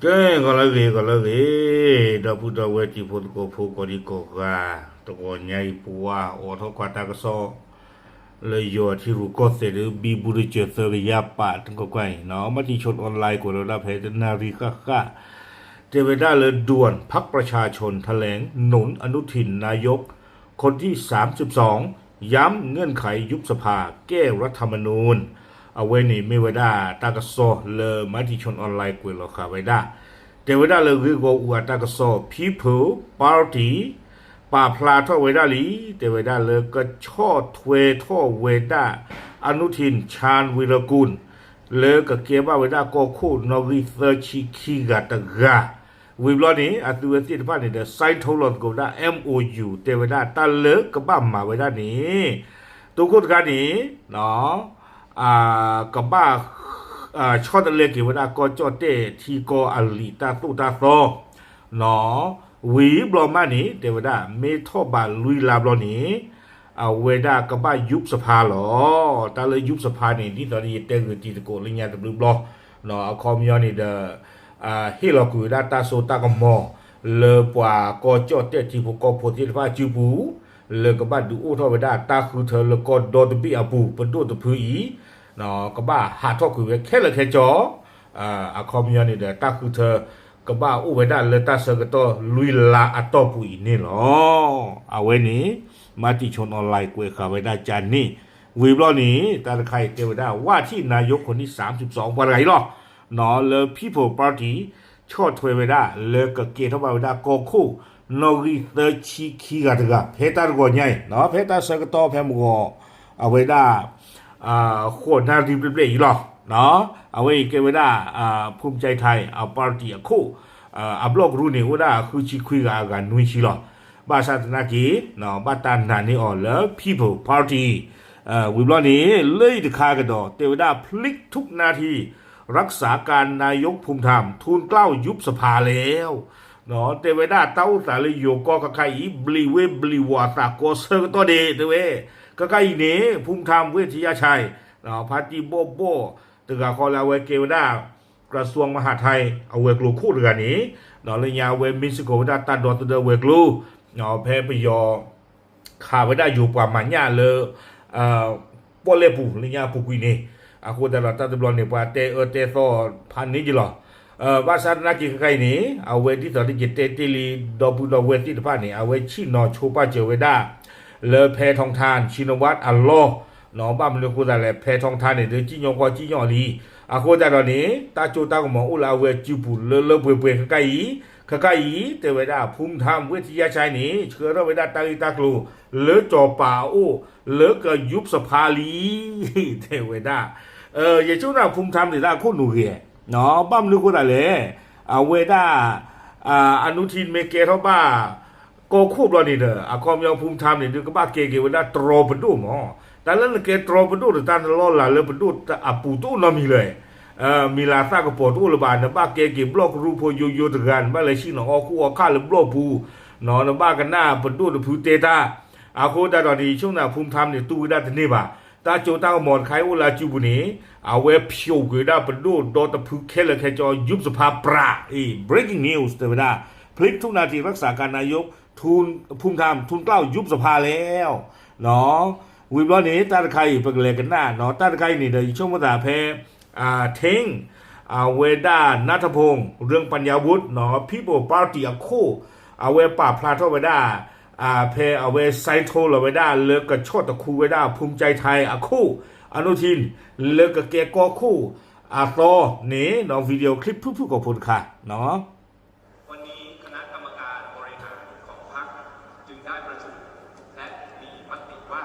ကဲ ဂီၤလၢအဂ့ၤ ဂီၤလၢအဂ့ၤ, ဒီပုၢ်ဒီဝဲၢ်တံၤဖိသကိးဖိကိးဒံကိးဂၤ, တဂီၤညါအံၤ ပှၤအိးထီၣ်ကွၢ်တၢ်ကစီၣ် လၢယိၤအထံရူၢ်ကီၢ်သဲးဒီး ဘံဘူတစၢၤသၢကယၤပာ်တကကွၢ်အံၤနီၤ, မၤတံၣ်ဆိ online ကွဲးလီၤဒၣ်ဖဲတနၣ်ရံၣ်ဃၣ်ဃၣ်, တဲဝဲဒၣ်လၢ ด่วน พรรคประชาชนแถลงหนุนอนุทินนายก คนที่สามสิบสอง ย้ำเงื่อนไขยุบสภาแก้รัฐธรรมนูญ အဝဲန့ၣ်မ့ၢ်ဝဲဒၣ်တၢ်ကစီၣ်လၢ မၤတံၣ်ဆိ online ကွဲးလီၤဃာ်ဝဲဒၣ်, တဲဝဲဒၣ်လၢဂ့ၢ်ဂီၢ်အူအတၢ်ကစီၣ် People Party ပာ်ဖျါထီၣ်ဝဲဒၣ်လံ, တဲဝဲဒၣ်လၢကဆီၣ်ထွဲထီၣ်ဝဲဒၣ် อนุทิน ชาญวีรกูล လၢကကဲဘၣ်ဝဲဒၣ်ကီၢ်ခိၣ်နီၣ်ဂံၢ်သၢဆံခံဂၤတဂၤ, ဝံၤဘျီန့ၣ် အသုဝဲသ့ၣ်တဖၣ်န့ၣ်ဒီး sign ထိလီၤသကိးဝဲဒၣ် MOU တဲဝဲဒၣ်တၢ်လၢကဘၣ်မၤဝဲဒၣ်န့ၣ်, တိခိၣ်တခါန့ၣ် ကဘၣ် ဆီတလဲက့ၤဝဲဒၣ်ကီၢ်ကၠီၣ်တဲၣ်ထံကီၢ်အလံာ်တၢ်သိၣ်တၢ်သီ, ဝံၤဘျီမးန့ၣ် တဲဝဲဒၣ် မ့ၢ်ထီၣ်ဘးလွံၢ်လါဘျီန့ၣ် အဝဲဒၣ်ကဘၣ် ยุบสภา လီၤ. တၢ်လၢ ยุบสภา န့ၣ် ဒ်သိးဒီးယတဲဂ့ၤတံၤသကိးလၢညါတဘျုးဘျီ, အခီပညီန့ၣ်ဒီး ဟ့ၣ်လီၤကွံာ်ဝဲဒၣ်တၢ်စိတၢ်ကမီၤ လၢပှၤကီၢ်ကၠီၣ်တဲၣ်ထံဖိကီၢ်ဖိသ့ၣ်တဖၣ်အစုပူၤ, လၢကဘၣ်ဒုးအိၣ်ထီၣ်ဝဲဒၣ်တၢ်ဃုထၢလၢကီၢ်ဒီတဘ့ၣ်အပူၤ ပဒိၣ်တဖုအံၤ ကဘၣ်ဟးထီၣ်ကွံာ်ဝဲခဲလၢာ်ခဲဆ့, အခီပညီန့ၣ်ဒီး တၢ်ဃုထၢကဘၣ်အိၣ်ဝဲဒၣ်လၢတၢ်ဆၢကတီၢ်လွံၢ်လါအတီၢ်ပူၤအံၤန့ၣ်လီၤ. အဝဲန့ၣ် မၤတံၣ်ဆိ online ကွဲးဃာ်ဝဲဒၣ်ကန့ၣ်, ဝံၤဘျီန့ၣ် တၢ်တခါအံၤတဲဝဲဒၣ် ว่าที่นายกคนที่สามสิบสอง ပှၤတဂၤအံၤလီၤ လၢ People Party ဆီၣ်ထွဲဝဲဒၣ်လၢကကဲထီၣ်ဘၣ်ဝဲဒၣ်ကီၢ်ခိၣ် နီၣ်ဂံၢ်သၢဆံခံဂၤတဂၤ ဖဲတၢ်တဂီၤညါအံၤ, ဖဲတၢ်ဆၢကတီၢ်ဖဲမုၢ်ဂီၤ အဝဲဒၣ် ဃိးနၣ်ရံၣ်ဘျဲၣ်ဘျဲၣ်အံၤလီၤ. အဝဲအံၤကဲဝဲဒၣ် ภูมิใจไทย အ party အခိၣ် အဘျီၣ်ကရူၢ်န့ၣ် အိၣ်ဒၣ်ဃုဆံခွံဂၤ အဂၤနွံဆံလီၤ. ဘၣ်ဆၣ်သနာ်က့ ဘၣ်တၢ်နာ်န့ၢ်အီၤလၢ People Party ဝံၤဘျီန့ၣ် လၢအံၤတခါကဒီး တဲဝဲဒၣ် พลิกทุกนาที รักษาการนายกภูมิธรรม ทูลเกล้ายุบสภาแล้ว တဲဝဲဒၣ်တၢ်အိၣ်သးလၢယိၤကီၢ်ခဲခါအံၤ ဘျံးဝ့ၢ်ဘျံးဝီၤအသးကိးဆၢကတီၢ်ဒဲး တဲဝဲ, ခဲခါအံၤန့ၣ် ภูมิธรรม เวชยชัย ဖါတံၢ်ဘီၣ်ဘီၣ်တဂၤဃီလၢအဝဲကဲဝဲဒၣ် กระทรวงมหาดไทย အဝဲၤကျိၤခိၣ်တဂၤန့ၣ် လၢညါအဝဲမ့ၢ်စ့ၢ်ကီးဝဲဒၣ်တၢ်ဒီသဒၢဝဲၤကျိၤ ဖဲပယီၤ ခးဝဲဒၣ်ယိၤပှၤမၤညၣ်လၢ ပီၣ်လဲၣ်ပူၤ လၢညါအပူၤကွံာ်န့ၣ်, အဃိသတးဒီးတၢ်တဘျီန့ၣ် ပှၤတဲအၢတဲသီဖးန့ၢ်က့ၤလီၤ. ဘၣ်ဆၣ်သနာ်က့ခဲခါအံၤန့ၣ် အဝဲဒ်သိးလၢယတဲတ့ၢ်လံ ဒီပုၢ်ဒီဝဲၢ်သ့ၣ်တဖၣ်န့ၣ် အဝဲဆ့ၣ်နီၤဆိပာ်စၢၤဝဲဒၣ် လၢ แพทองธาร ชินวัตร အလီၢ် ဘၣ်မနုၤအဃိသတးလဲၣ် แพทองธาร န့ၣ် ဒုးစံၣ်ညီၣ်ကွီၢ်စံၣ်ညီၣ်လံ. အဃိသတးဒီးန့ၣ် တၢ်ကၠိတၢ်ကမီၤအိၣ်လၢအဝဲစုပူၤလၢလၢပှဲၤပှဲၤခဲခါအံၤ, ခဲခါအံၤ တဲဝဲဒၣ် ภูมิธรรม เวชยชัย န့ၣ် ဆှၢထီၣ်ဝဲဒၣ်တၢ်ဂ့ၢ်တၢ်ကျိၤ လၢစီၤပၤအအိၣ် လၢက ยุบสภา လံ တဲဝဲဒၣ်. ယဆိကမိၣ် ภูมิธรรม န့ၣ် တၢ်အခိၣ်နူာ်ဂ့ၤ, ဘၣ်မနုၤအဃိသတးလဲၣ်, အဝဲဒၣ် อนุทิน မ့ၢ်ကဲထီၣ်ဘၣ် ကီၢ်ခိၣ်ဘျီန့ၣ်ဒီး အခီပညီ ภูมิธรรม န့ၣ်ဒီး ကဘၣ်ကဲက့ၤဝဲဒၣ်တြီပဒိၣ်မး. တၢ်လၢနကဲတြီပဒိၣ်ဒီး တၢ်နလီၢ်လၤလၢပဒိၣ်အပူၤတအိၣ်နီတမံၤလၢၤ, မံၤလၤသၣ်ကပီၤတအိၣ်လၢၤဘၣ်. နဘၣ်ကဲက့ၤဘျီၣ်ကရူၢ်ဖိယိယိတဂၤ, နဘၣ်လဲၤဆ့ၣ်နီၤအီၣ်ကူၣ်အီၣ်ခၣ်လၢဘျီၣ်ပူၤ, နဘၣ်ကနၣ်ပဒိၣ်တဖုတဲတၢ်. အဃိသတးဒီးန့ၣ် ယဆိကမိၣ် ภูมิธรรม န့ၣ် တူၢ်ဝဲဒၣ်တန့ၢ်ဘၣ်. တၢ်ကၠိတၢ်ကမီၤတခါအံၤအိၣ်လၢအစုပူၤန့ၣ် အဝဲဖျိးကွံာ်ဝဲဒၣ်ပဒိၣ်ဒီတဖုခဲလၢာ်ခဲဆ့ ยุบสภา ပြး အံၤ breaking news တဲဝဲဒၣ် พลิกทุกนาที รักษาการนายก ภูมิธรรม ทูลเกล้ายุบสภาแล้ว ဝံၤဘျီန့ၣ် တၢ်တခါအံၤ ပကလဲၤကနၣ်နီၤ, တၢ်တခါအံၤန့ၣ်ဒီး ယဆိကမိၣ်သးဖဲ ထင်း အဝဲဒၣ် นัทพงษ์ เรืองปัญญาวุฒิ နီၤ, People Party အခိၣ် အဝဲပာ်ဖျါထီၣ်ဝဲဒၣ် ဖဲအဝဲ sign ထိလီၤဝဲဒၣ်လၢကဆီၣ်တခူဝဲဒၣ် ภูมิใจไทย အခိၣ် อนุทิน လၢကကဲကီၢ်ခိၣ်အသီန့ၣ်နီၤ, video clip ဖုၣ်ဖုၣ်ကိာ်ဖိတခါနီၤ. วันนี้คณะกรรมการบริหารของพรรคจึงได้ประชุม และมีมติว่า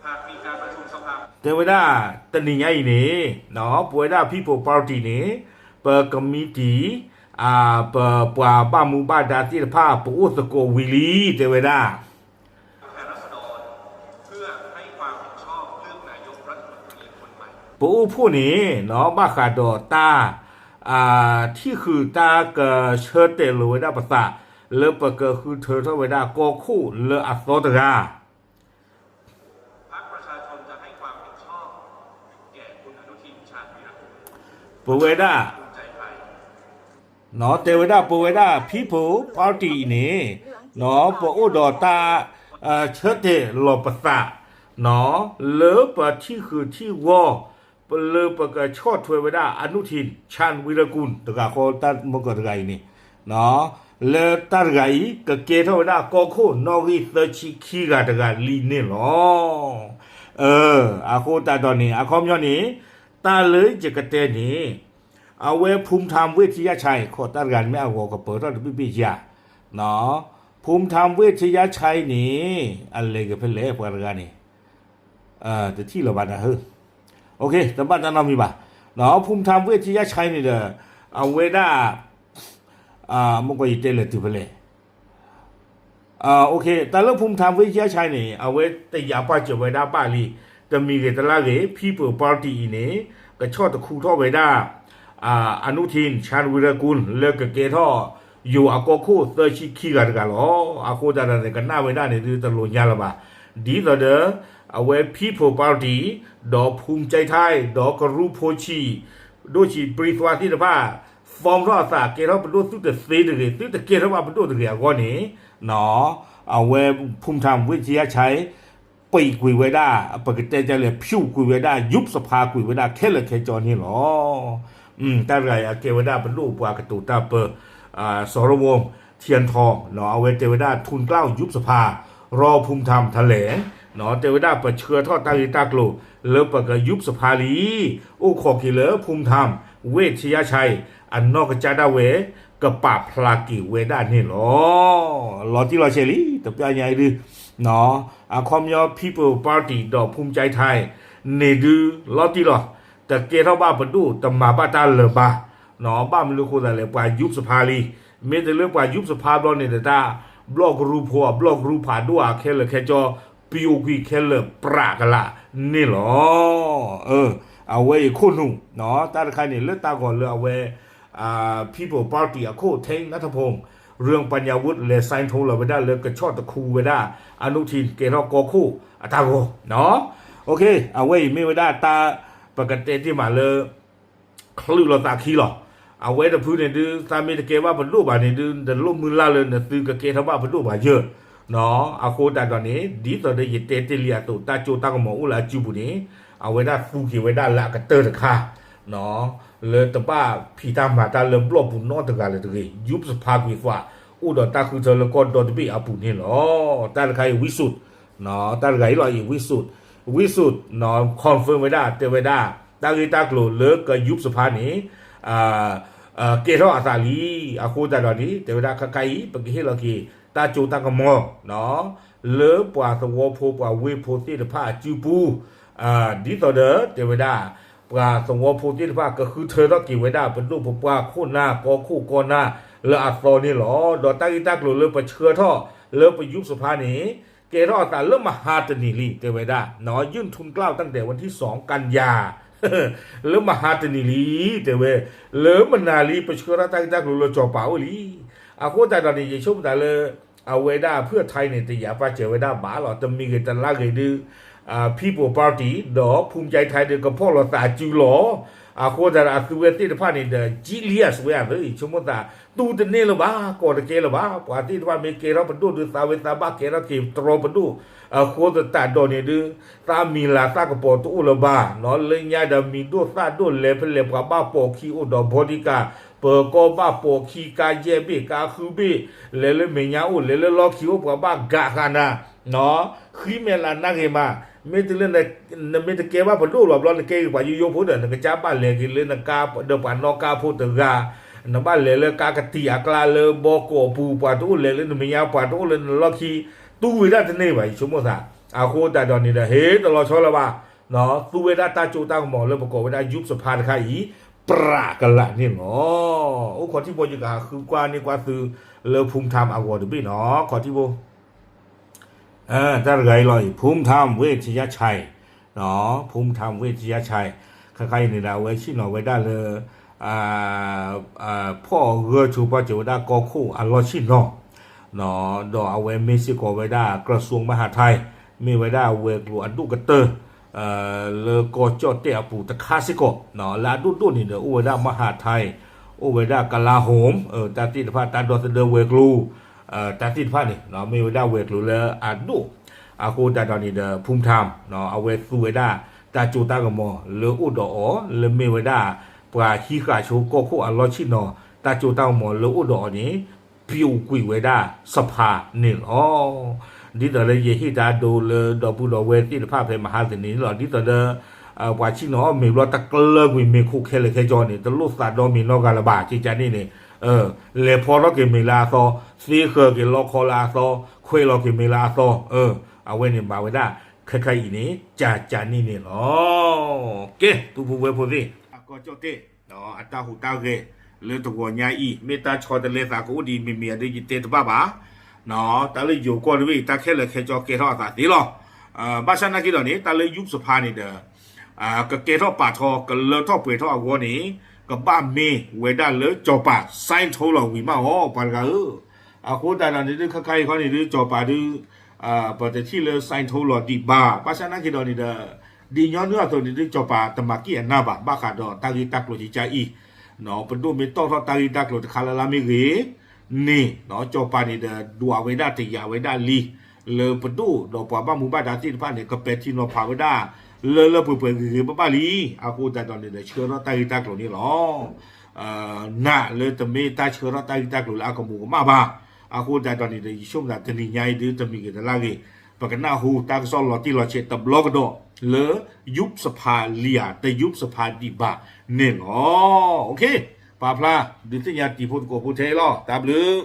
หากมีการประชุมสภา တဲဝဲဒၣ် တနံၤညါအံၤန့ၣ် ပဝဲဒၣ် People Party န့ၣ် ပကမံးတံာ် ပပှၤဘၣ်မူဘၣ်ဒါသ့ၣ်တဖၣ် ပအိၣ်သကိးဝံၤလံ တဲဝဲဒၣ် ပအိၣ်ဖှိၣ်န့ၣ်နီၤ ဘၣ်ဃးဒီးတၢ် ထံၣ်ဃုာ်တၢ်ကဆၢတဲာ်လီၤဝဲဒၣ်ပသး လၢပကဃုထၢထီၣ်ဝဲဒၣ်ကီၢ်ခိၣ်လၢအသီတဂၤ ပဝဲဒၣ် တဲဝဲဒၣ်ပဝဲဒၣ် People Party အံၤန့ၣ် ပအိၣ်ဒီးတၢ် ဆၢတဲာ်လီၤပသး လၢပထံၣ်ဃုာ်ထံၣ်ဂီၤ လၢပကဆီၣ်ထွဲဝဲဒၣ် အနုထင် Chan Virajgul တဂၤဃီ တၢ်မုၢ်ကီၢ်တဂၤအံၤန့ၣ် လၢတၢ်တဂၤအံၤ ကကဲထီၣ်ဝဲဒၣ်ကီၢ်ခိၣ်နီၣ်ဂံၢ်သၢဆံခံဂၤတဂၤလံန့ၣ်လီၤ. အဃိသတးဒီးန့ၣ် အခီပညီန့ၣ် တၢ်လၢယကတဲန့ၣ် အဝဲ Phumtham Wechayachai ခိးတၢ်တဂၤန့ၣ်မ့ၢ်အဂီၤကပၢၤထီၣ်တဘ့ၣ်ဘ့ၣ်ယၤ Phumtham Wechayachai န့ၣ် အလဲၤက့ၤဖဲလဲၣ်ပှၤတဂၤန့ၣ် တထံၣ်လၢၤဘၣ်နဟၢ တဘၣ်တၢ်နီတမံၤဘၣ်. Phumtham Wechayachai န့ၣ်ဒီး အဝဲဒၣ် မ့ၢ်ကီးယတဲလဲၤတုၤဖဲလဲၣ် တၢ်လၢ Phumtham Wechayachai န့ၣ် အဝဲတယာ်ပာ်စၢၤဝဲဒၣ်ဘၣ်လံ. တမံၤဂ့ၤတလါဂ့ၤ People Party အံၤန့ၣ် ကဆီၣ်တခူထီၣ်ဝဲဒၣ် အနုထင် Chan Virajgul လၢကကဲထီၣ် ယိၤအကီၢ်ခိၣ်သၢဆံခံဂၤတဂၤလီၤ. အဃိသတးဒီးန့ၣ် ကနၣ်ဝဲဒၣ်န့ၣ်ဒုးတလိာ်ညါလၢၤဘၣ်. ဒ်သိးဒီး အဝဲ People Party ဒီး Phum Jai Thai ဒီးကရူၢ်ဖိဆံး ဒိၣ်ဆံးပြံသွါသ့ၣ်တဖၣ် form ထီၣ်အသး ကဲထီၣ်ပဒိၣ်သုတသ့တဂ့ၤ သုတကဲထီၣ်ဘၣ်ပဒိၣ်တဂ့ၤအဂီၢ်န့ၣ် အဝဲ Phumtham Wechayachai ပံးကွံာ်ဝဲဒၣ် ပကတဲတၢ်လဲၣ် ဖၠူးကွံာ်ဝဲဒၣ် ယုၢ်စဖါကွံာ်ဝဲဒၣ်ခဲလၢာ်ခဲဆ့န့ၣ်လီၤ. တၢ်တဂၤအံၤအကဲဝဲဒၣ်ပဒိၣ်ပှၤကတိၤတၢ်ပၢ စီၤရဝီ ထံအထီ အဝဲတဲဝဲဒၣ် ထုၣ်ကျၢၣ်ယုၢ်စဖါ ရီ ဖူထၣ် ထလဲၣ် တဲဝဲဒၣ်ပဆှၢထီၣ်တၢ်ဂ့ၢ်တၢ်ကျိၤ လၢပကယုၢ်စဖါလံ အိၣ်ခိးက့ၤလၢ ဖူထၣ် ဝ့ၢ်ထံယါဆဲ အနီၢ်ကစၢ်ဒၣ်ဝဲ ကပာ်ဖျါက့ၤဝဲဒၣ်န့ၣ်လီၤ. လီၤတံၢ်လီၤဆဲးလံ တပျၢ်ညါအံၤဒု အခီပညီ People Party ဒီး ဖူကၠဲးထဲ န့ၣ်ဒု လီၤတံၢ်လီၤ တကဲထီၣ်ဘၣ်ပဒိၣ် တမၤဘၣ်တၢ်လၢၤဘၣ် ဘၣ်မနုၤဃိသးလဲၣ် ပှၤယုၢ်စဖါလံ. မ့ၢ်တလၢပှၤယုၢ်စဖါဘျီန့ၣ်တတၢ် ဘျီၣ်ကရူၢ်ဖိ ဘျီၣ်ကရူၢ်ဖးဒိၣ်အခဲလၢာ်ခဲဆ့ ပယိၤကွံာ်ခဲလၢာ်ပြးကလာ်န့ၣ်လီၤ. အဝဲအံၤခိၣ်နူာ် တၢ်တခါန့ၣ် လၢတၢ်ဂီၤလၢအဝဲ People Party အခိၣ် ထ့နၢထဖူ ရၢၢ်ပညၣ်ဝူး လဲၤ sign ထိလီၤဝဲဒၣ်လၢကဆီၣ်တခူဝဲဒၣ် အနုထံ ကဲထီၣ်ကီၢ်ခိၣ်အတၢ်ဂီၤ အဝဲအံၤမ့ၢ်ဝဲဒၣ်တၢ် ပကတဲတ့ၢ်မးလၢ ချုးလီၤသးခံလီၤ. အဝဲတဖုန့ၣ်ဒု သးမ့ၢ်တကဲဘၣ်ပဒိၣ်ဘၣ်န့ၣ်ဒု တလိၣ်မုၢ်လၢ်လၢနသုကကဲထီၣ်ဘၣ်ပဒိၣ်ဘၣ်ယၢ် အဃိသတးဒီးန့ၣ် ဒ်သိးဒီးယတဲတ့ၢ်လံအသိး တၢ်စိတၢ်ကမီၤအိၣ်လၢအစုပူၤန့ၣ် အဝဲဒၣ်သူက့ၤဝဲဒၣ်လၢအကတၢၢ်တခါ လၢတဘၣ်ဖံးတၢ်မၤတၢ်လၢဘျီၣ်ပူၤနီတဂၤလၢၤတဂ့ၤ ယုၢ်စဖါကွံာ်သး အိၣ်ဒီးတၢ်ဃုထၢလၢကီၢ်ဒီတဘ့ၣ်အပူၤန့ၣ်လီၤ. တၢ်တခါအံၤ ဝံစိာ် တၢ်တဂၤအံၤလီၤအံၤ ဝံစိာ် ဝံစိာ် confirm ဝဲဒၣ် တဲဝဲဒၣ် တၢ်ဂ့ၢ်တၢ်ကျိၤလၢကယုၢ်စဖါန့ၣ် ကဲထီၣ်အသးလံ. အဃိသတးဒီးန့ၣ် တဲဝဲဒၣ်ခဲခါအံၤ ပကဟ့ၣ်လီၤက့ၤ တၢ်စိတၢ်ကမီၤ လၢပှၤသဝီဖိပှၤဝ့ၢ်ဖိသ့ၣ်တဖၣ်အစုပူၤ ဒ်သိးဒီး တဲဝဲဒၣ် ပှၤသဝီဖိသ့ၣ်တဖၣ် ကဃုထၢထီၣ်က့ၤဝဲဒၣ် ပဒိၣ်ပပှၢ်ခိၣ်နၢ်ကီၢ်ခိၣ်ကီၢ်နၢ်လၢအသီန့ၣ်လီၤ. ဒီးတၢ်ဂ့ၢ်တၢ်ကျိၤလၢပဆှၢထီၣ် လၢပယုၢ်စဖါန့ၣ် ကဲထီၣ်အသးလၢမဟါတနံၤလံ တဲဝဲဒၣ် ယုၢ်ထုၣ်ကျၢၣ် တၢ်ကတဲဝဲထံၣ်စီၤကၣ်ယၤ လၢမဟါတနံၤလံ တဲဝဲ လၢမနၤလံ ပဆှၢထီၣ်တၢ်ဂ့ၢ်တၢ်ကျိၤလၢစီၤပၤအိၣ်လံ. အဃိသတးဒီးန့ၣ် ယဆိကမိၣ်သးလၢ အဝဲဒၣ်ဖုၣ်ထါန့ၣ် တယာ်ပာ်စၢၤဝဲဒၣ်ဘၣ်လီၤ. တမံၤဂ့ၤတလါဂ့ၤဒု People Party ဒီး ဖူကၠဲးထဲ ဒု ကဖီၣ်လီၤသးစုလီၤ. အဃိသတးဒီးအသုဝဲသ့ၣ်တဖၣ်န့ၣ်ဒီး ကံလံအစဝဲအသု ယဆိကမိၣ်သး တူၢ်တန့ၢ်လၢၤဘၣ် ကိးတကဲလၢၤဘၣ်. ပှၤသ့ၣ်တဖၣ်မ့ၢ်ကဲထီၣ်ပဒိၣ်ဒု သးဝဲသးဘၣ်ကဲထီၣ်က့ၤတြီပဒိၣ် အဃိသတးဒီးန့ၣ်ဒု သးမံၤလၤသးကပီၤတအိၣ်လၢၤဘၣ် လၢညါဒီးမံၤဒိၣ်သၣ်ဒိၣ်လဲၤဖဲလဲၣ် ပှၤဘၣ်ပိာ်ခံအိၣ်ဒီး bodyguard ပၢၤကီၢ်ဘၣ်ပိာ်ခံ ကါယဲၢ်ဘ့ၣ် ကါဃုဘ့ၣ် လဲၤလၢမဲာ်ညါအိၣ် လဲၤလၢလီၢ်ခံအိၣ် ပှၤဘၣ်ကးဃာ်နၤ ဃံမဲာ်လၤနါဂ့ၤမး မ့ၢ်တုၤလၢ နမ့ၢ်တကဲဘၣ်ပဒိၣ်လီၤဘျီ နကဲက့ၤပှၤယိယိဖိဒီး နကစၢ်ဘၣ်လဲၤက့ၤလၢနကါဒီးပှၤနီၣ်ကါဖိတဂၤ နဘၣ်လဲၤလၢကါကတံာ်အကျါလၢဘီကီးပူၤ ပှၤတအိၣ်လဲၤလၢနမဲာ်ညါ ပှၤတအိၣ်လၢနလီၢ်ခံ တူၢ်ဝဲဒၣ်တန့ၢ်ဘၣ် ယဆိကမိၣ်သး အဃိသတးဒီးန့ၣ်ဒီး ဟ့ၣ်တလီၤဆီလၢၤဘၣ် သူဝဲဒၣ်တၢ်စိတၢ်ကမီၤလၢပကိးဝဲဒၣ်ယုၢ်စဖါတခါအံၤ ပြးကလာ်န့ၣ်လီၤ. အိၣ်ခီၣ်ထံးဖိ ယကဟးဃုကွၢ်န့ၢ်ကွၢ်သုလၢဖူထၣ်အဂီၢ်တဘ့ၣ်နီၤ ခီၣ်ထံးဖိ တၢ်တဂၤအံၤလီၤအံၤ ဖူထၣ်ဝ့ၢ်ထံယါဆဲ ဖူထၣ်ဝ့ၢ်ထံယါဆဲ ခဲခါအံၤန့ၣ်ဒီး အဝဲဆ့ၣ်နီၤဝဲဒၣ်လၢ ဖီၣ်ဂၢၢ်ဆိပာ်စၢၤဝဲဒၣ်ကီၢ်ခိၣ်အလီၢ်ဆ့ၣ်နီၤ ဒီးအဝဲမ့ၢ်စ့ၢ်ကီးဝဲဒၣ် ကရၢၡူၣ်မဟါထဲ မ့ၢ်ဝဲဒၣ်ဝဲၤကျိၤအဒိၣ်ကတၢၢ် လၢကီၢ်ကၠီၣ်တဲၣ်အပူၤတခါစ့ၢ်ကီး လၢအဒိၣ်ဒိၣ်န့ၣ်ဒီး အိၣ်ဝဲဒၣ်မဟါထဲ အိၣ်ဝဲဒၣ် Kalahome တၢ်သ့ၣ်တဖၣ် တၢ်ဒီသဒၢဝဲၤကျိၤ တၢ်သ့ၣ်တဖၣ်န့ၣ် မ့ၢ်ဝဲဒၣ်ဝဲၤကျိၤလၢအဒိၣ်, အဃိသတးဒီးန့ၣ်ဒီး Phu Thang အဝဲသူဝဲဒၣ် တၢ်စိတၢ်ကမီၤလၢအိၣ်ဒီးအီၤ လၢမ့ၢ်ဝဲဒၣ် ပှၤဟံးဃာ်ဆိကီၢ်ခိၣ်အလီၢ်ဆ့ၣ်နီၤ တၢ်စိတၢ်ကမီၤလၢအိၣ်ဒီးအီၤန့ၣ် ပျိးကွံာ်ဝဲဒၣ်စဖါန့ၣ်လီၤ. ဒ်သိးလၢယဟ့ၣ်တၢ်ဒိလၢဒီပုၢ်ဒီဝဲၢ်သ့ၣ်တဖၣ်ဖဲမဟါတနံၤန့ၣ်လီၤ. ဒ်သိးလၢ ပှၤဆ့ၣ်နီၤအီၣ်မ့ၤဘျီတကျၢကွံာ်မ့ၤခိၣ်ခဲလၢာ်ခဲဆ့န့ၣ် တလိၣ်သးဒီမ့ၤနီတဂၤလၢၤဘၣ် ကကန့ၣ်န့ၣ်, လဲၤဖီထီၣ်က့ၤမ့ၤလၢအသီ, သ့ဃၢၤက့ၤလီခီလၢအသီ, ခွဲးလီၤက့ၤမ့ၤလၢအသီ, အဝဲန့ၣ်မၤဝဲဒၣ် ခဲခါအံၤန့ၣ် ကကန့ၣ်န့ၣ်လီၤ. ကဲ ပုၢ်ဖိဝဲၢ်ဖိသ့ၣ် အကီၢ်ကၠီၣ်တဲၣ် အတၢ်ဟူးတၢ်ဂဲၤလၢတဂီၤညါအံၤ မ့ၢ်တၢ်ဆီတလဲသးကအိၣ်ဒံးမ့မ့ၢ်အဒ်ယတဲတဘၣ်ဘၣ်, တၢ်လၢယိၤကီၢ်တဘ့ၣ် တၢ်ခဲလၢာ်ခဲဆ့ကဲထီၣ်အသးသ့လီၤ. ဘၣ်ဆၣ်နာ်က့ဒီးန့ၣ် တၢ်လၢ youth စဖါန့ၣ်ဒီး ကကဲထီၣ်ပာ်ထီၣ် ကလၢထီၣ်ပှဲၤထီၣ်အဂီၢ်န့ၣ် ကဘၣ်မ့ၢ်ဝဲဒၣ်လၢကၠီၤပၤ sign ထိလီၤဝံၤမးအီၤ ပှၤတဂၤဧၢ, အဃိသတးဒီးန့ၣ်ဒုး ခဲခါအံၤခီန့ၣ်ဒုး ကၠီၤပၤဒုး ပတထံၣ်လၢ sign ထိလီၤဒံးဘၣ်. ဘၣ်ဆၣ်နာ်က့ဒီးန့ၣ်ဒီး ဒ်ညီနုၢ်အသိးန့ၣ်ဒုး ကၠီၤပၤတမၤက့ၣ်အနၢ်ဘၣ် ဘၣ်ဃးဒီးတၢ်ဂ့ၢ်တၢ်ကျိၤကကါအံၤ, ပဒိၣ်မ့ၢ်တီၣ်ထီၣ်တၢ်ဂ့ၢ်တၢ်ကျိၤတခါလၢ်လၢ်မ့ၢ်ဂ့ၤန့ၣ် ကၠီၤပၤန့ၣ်ဒီး ဒွးဝဲဒၣ်တယာ်ဝဲဒၣ်လံ လၢပဒိၣ်ဒီးပှၤဘၣ်မူဘၣ်ဒါသ့ၣ်တဖၣ်န့ၣ် ကပဲာ်ထံနီၤဖးဝဲဒၣ် လၢလၢပှဲၤပှဲၤဂ့ၤဂ့ၤဘၣ်ဘၣ်လံ. အဃိသတးဒီးန့ၣ်ဒီး ဆှၢထီၣ်တၢ်ဂ့ၢ်တၢ်ကျိၤန့ၣ်လီၤ. နာ်လၢတမ့ၢ်တၢ်ဆှၢထီၣ်တၢ်ဂ့ၢ်တၢ်ကျိၤလၢအကမူးကမၣ်ဘၣ်. အဃိသတးဒီးန့ၣ်ဒီး ယဆိကမိၣ်တနံၤညါအံၤဒုး တမံၤဂ့ၤတလါဂ့ၤ ပကနၢ်ဟူတၢ်ကစီၣ်လီၤတံၢ်လီၤဆဲးတဘျီကဒီး လၢ youth စဖါလံဧါ တ youth စဖါဒံးဘၣ်န့ၣ်လီၤ. ပာ်ဖျါ ဒုးသ့ၣ်ညါတံၤဖိသကိးဖိထဲအံၤလီၤ. တၢ်ဘျုး